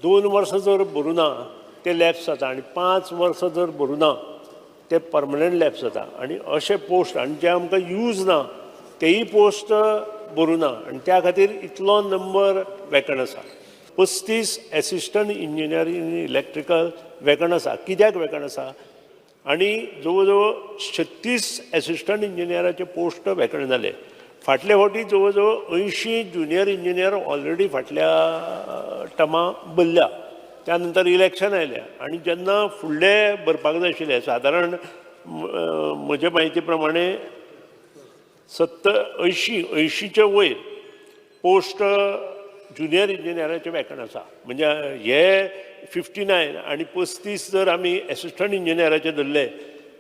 2 वर्सां जर भरूं ना ते लॅप्स जाता आनी 5 वर्सां जर भरूं ना ते परमनंट लॅप्स जाता. आनी अशे पोस्ट आनी जे आमकां यूज ना तेय पोस्ट भरूं ना आनी त्या खातीर इतलो नंबर वेकंट आसा. 35 assistant engineer in electrical vacant आसा. कित्याक वेकंट आसा? आनी जवळ जवळ 36 एसिस्टंट इंजिनियराचे पोस्ट वेकंट जाले. फाटले फावटी जवळ जवळ 80 ज्युनियर इंजिनियर ऑलरेडी फाटल्या टर्मा भरल्या. त्या नंतर इलेक्शन आयलें आनी जेन्ना फुडले भरपाक जाय आशिल्ले, सादारण म्हजे म्हायती प्रमाणे 70 80 80चे वयर पोस्ट ज्युनियर इंजिनियराचे वेकंट आसा. म्हणजे हे 59 आनी 35 जर आमी एसिस्टंट इंजिनियराचे धरले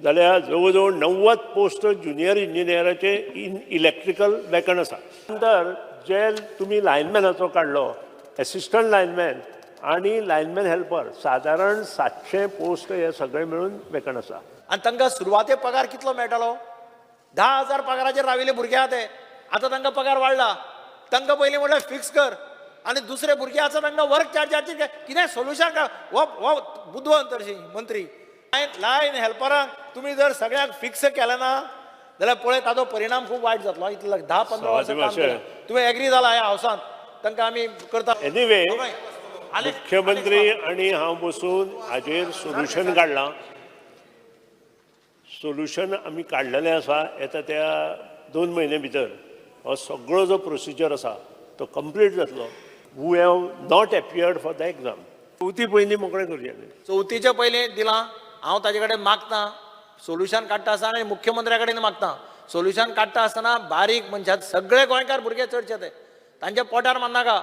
जाल्यार जवळ जवळ 90 पोस्ट ज्युनियर इंजिनियराचे इन इलेक्ट्रिकल वेकंट आसा. नंतर जे तुमी लायनमॅनाचो काडलो, एसिस्टंट लायनमॅन आनी लायनमॅन हेल्पर, सादारण 700 पोस्ट हे सगळे मेळून वेकंट आसा. आनी तांकां सुरवाते पगार कितलो मेळटालो? 10,000 पगाराचेर राविल्ले भुरगे आहा ते. आतां तांकां पगार वाडला. तांकां पयलीं म्हणल्यार फिक्स कर आनी दुसरे भुरगे आसा तांकां वर्क चार्जाचेर कितें सोल्युशन काड. हो हो बुदवंत हरशीं मंत्री. लायन लायन हेल्परांक तुमी जर सगळ्यांक फिक्स केलें ना जाल्यार पळय, ताजो परिणाम खूब वायट जातलो. इतले 10-15 वर्सां काम सवादी. केलें तुवें, एग्री जाला ह्या हावसान तांकां आमी करता. एनिवे, आलेक्स, मुख्यमंत्री आनी हांव बसून हाजेर सोल्युशन काडलां. सोल्युशन आमी काडलेलें आसा. येता त्या 2 म्हयने भितर हो सगळो जो प्रोसिजर आसा तो कंप्लीट जातलो. Who have not appeared for the exam, चवथी पयलीं मोकळें करचें. चवथीच्या पयलीं दिलां. हांव ताजे कडेन मागता, सोल्युशन काडटा आसतना आनी मुख्यमंत्र्या कडेन मागता. सोल्युशन काडटा आसतना बारीक मनशां, सगळे गोंयकार भुरगे चडशे ते तांच्या पोटार मारनाका.